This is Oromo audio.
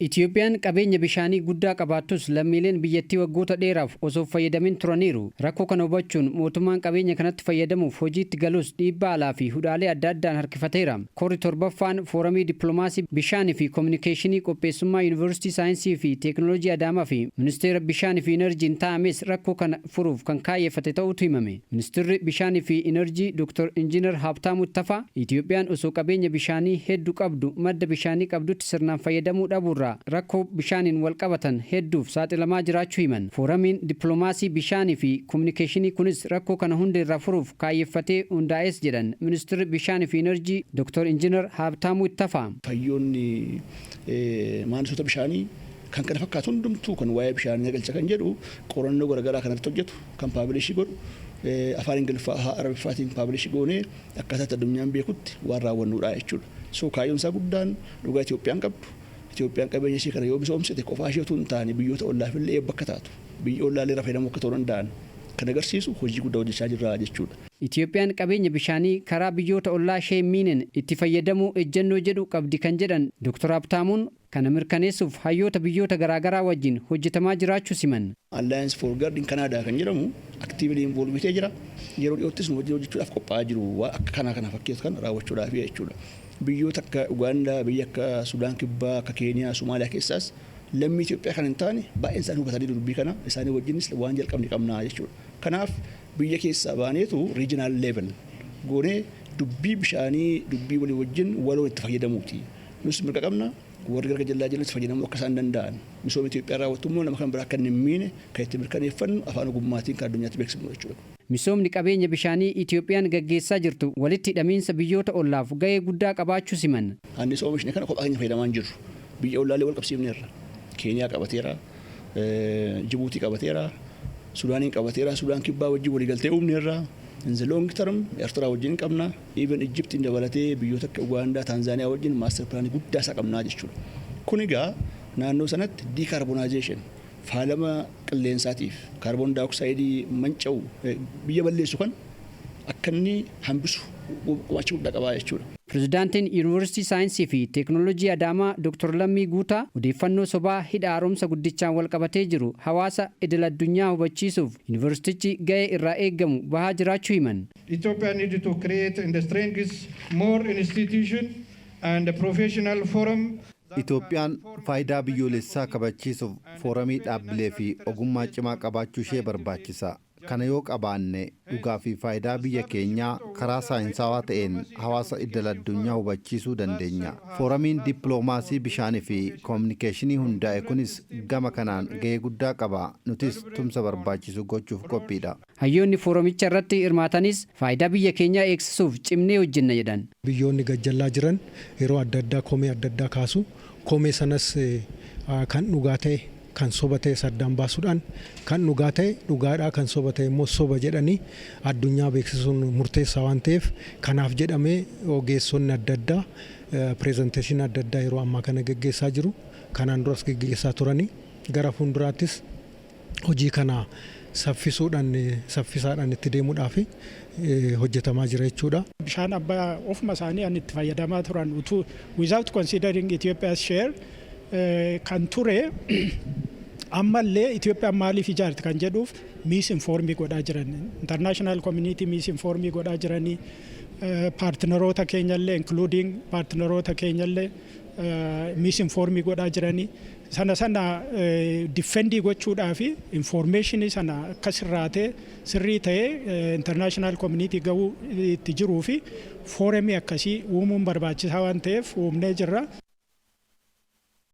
Itiyoophiyaan qabeenya bishaanii guddaa qabaattus lammiileen biyyattii waggoota dheeraaf osoo fayyadamin turaniiru. Rakkoo kana hubachuun mootummaan qabeenya kanatti fayyadamuuf hojiitti galus dhiibbaa alaa fi hudhaalee adda addaan harkifateera. Korri torbaffaan Fooramii Dippiloomaasii Bishaanii fi Kominikeeshinii qopheessummaa Yuunivarsiitii Saayinsii fi Teekinooloojii Adaamaa fi Ministeera Bishaanii fi Inerjiin taa'ames rakkoo kana furuuf kan kaayyeffate ta'uutu himame. Ministeerri Bishaanii fi Inerjii Dr. Injiinar Haabtaamuu Ittafaa, Itiyoophiyaan osoo qabeenya bishaanii hedduu qabdu madda bishaanii qabdutti sirnaan fayyadamuu dhabuurraa rakkoo bishaaniin wal qabatan hedduuf saaxilamaa jiraachuu himan. Fooramiin dippiloomaasii bishaanii fi kominikeeshinii kunis rakkoo kana hunda irraa furuuf kaayeffatee hundaa'es jedhan Ministeerri Bishaanii fi Inerjii Dr. Injiinar Haabtaamuu Ittafaa. Hayyoonni maandisoota bishaanii kan kana fakkaatu hundumtuu kan waa'ee bishaanii galcha kan jedhu qorannoo garaagaraa kanatti hojjetu, kan publish godhu, afaan Ingiliffaa, Arabiffaatiin publish goonee akkaataa addunyaan beekutti waan raawwannudha jechuudha. So kaayyoon isaa guddaan dhugaa Itoophiyaan qabdu, Itoophiyaan qabeenya ishee kana yoo misoomsite qofaa ishee otoo hin taane biyyoota ollaaf illee eebba akka taatu, biyya ollaallee irraa fayyadamuu akka ta'uu danda'an kan agarsiisu hojii guddaa hojjechaa jirra jechuudha. Itiyoophiyaan qabeenya bishaanii karaa biyyoota ollaa ishee miinen itti fayyadamuu ejjennoo jedhu qabdi kan jedhan Dr. Habtaamuun, kana mirkaneessuuf hayyoota biyyoota garaagaraa wajjin hojjetamaa jiraachuu siman. Alliance for GERD in Canada kan jedhamu actively involved jira. Yeroo dhiyoottis nu wajjin hojjechuudhaaf qophaa'aa jiru, waan akka kanaa kana fakkeessu kan raawwachuudhaaf jechuudha. Biyyoota akka Ugaandaa, biyya akka Sudaan Kibbaa, akka Keeniyaa, Somaaliyaa keessaas lammii Itoophiyaa kan hin taane baay'een isaanii hubatanii dubbii kana, isaanii wajjinis waan jalqabne qabnaa jechuudha. Kanaaf biyya keessaa baaneetu regional level goonee dubbii bishaanii dubbii walii wajjin waloo itti fayyadamuuti. Nus mirga qabna, warri gara jallaa jiran itti fayyadamuu akka isaan danda'an. Misooma Itoophiyaa raawwattu immoo nama kan biraa akka hin miine kan itti mirkaneeffannu, afaan ogummaatiin kan addunyaatti beeksifnu jechuudha. Misoomni qabeenya bishaanii Itiyoophiyaan gaggeessaa jirtu walitti hidhamiinsa biyyoota ollaaf gahee guddaa qabaachuu siman. Anniisa oomishne kana kophaa keenya fayyadamaa hin jirru. Biyya ollaalee wal qabsiifneerra. Keeniyaa qabateera, Jibuutii qabateera, Sudaaniin qabateera, Sudaan Kibbaa wajjin waliigaltee uumneerra. In the long term Eertiraa wajjin qabna. Even Egyptiin dabalatee biyyoota akka Ugaandaa, Taanzaaniyaa wajjin master planii guddaa isaa qabnaa jechuudha. Kun egaa naannoo sanatti decarbonization, faalama qilleensaatiif kaarboon daayoksayidii manca'u biyya balleessu kan akka inni hambisu gumaacha guddaa qabaa jechuudha. Pirezidaantiin Yuunivarsiitii Saayinsii fi Teekinooloojii Adaamaa Dr. Lammii Guutaa odeeffannoo sobaa hidha haaromsa guddichaan wal qabatee jiru hawaasa idil addunyaa hubachiisuuf yuunivarsiitichi gahee irraa eeggamu bahaa jiraachuu himan. Ethiopia needed to create and strengthen more institution and professional forum. Itoophiyaan faayidaa biyyoolessaa kabachiisuuf fooramii dhaabbilee fi ogummaa cimaa qabaachuu ishee barbaachisa. Kana yoo qabaanne dhugaa fi faayidaa biyya keenyaa karaa saayinsaawaa ta'een hawaasa idil addunyaa hubachiisuu dandeenya. Fooramiin dippiloomaasii bishaanii fi koominikeeshinii hundaa'e kunis gama kanaan gahee guddaa qaba. Nutis tumsa barbaachisu gochuuf qophiidha. Hayyoonni fooramicha irratti hirmaatanis faayidaa biyya keenyaa eegsisuuf cimnee hojjenna jedhan. Biyyoonni gajjallaa jiran yeroo adda addaa komee adda addaa kaasu. Komee sanas kan dhugaa ta'e, kan soba ta'e addaan baasuudhaan, kan dhugaa ta'e dhugaadhaa, kan soba ta'e immoo soba jedhanii addunyaa beeksisuun murteessaa waan ta'eef, kanaaf jedhamee ogeessonni adda addaa presentation adda addaa yeroo ammaa kana geggeessaa jiru. Kanaan duras geggeessaa turanii, gara fuulduraattis hojii kana saffisuudhaan, saffisaadhaan itti deemuudhaaf hojjetamaa jira jechuudha. Bishaan Abbayaa ofuma isaanii an itti fayyadamaa turan utuu without considering Ethiopia's share kan ture, ammallee Itoophiyaan maaliif ijaarte kan jedhuuf misinform godhaa jiran, international community misinform godhaa jiranii, partneroota keenyallee, including partneroota keenyallee misinform godhaa jiranii, sana defend gochuudhaa fi information sana akka sirraatee sirrii ta'ee international community gahuu itti jiruu fi foorumii akkasii uumuun barbaachisaa waan ta'eef uumnee jirra.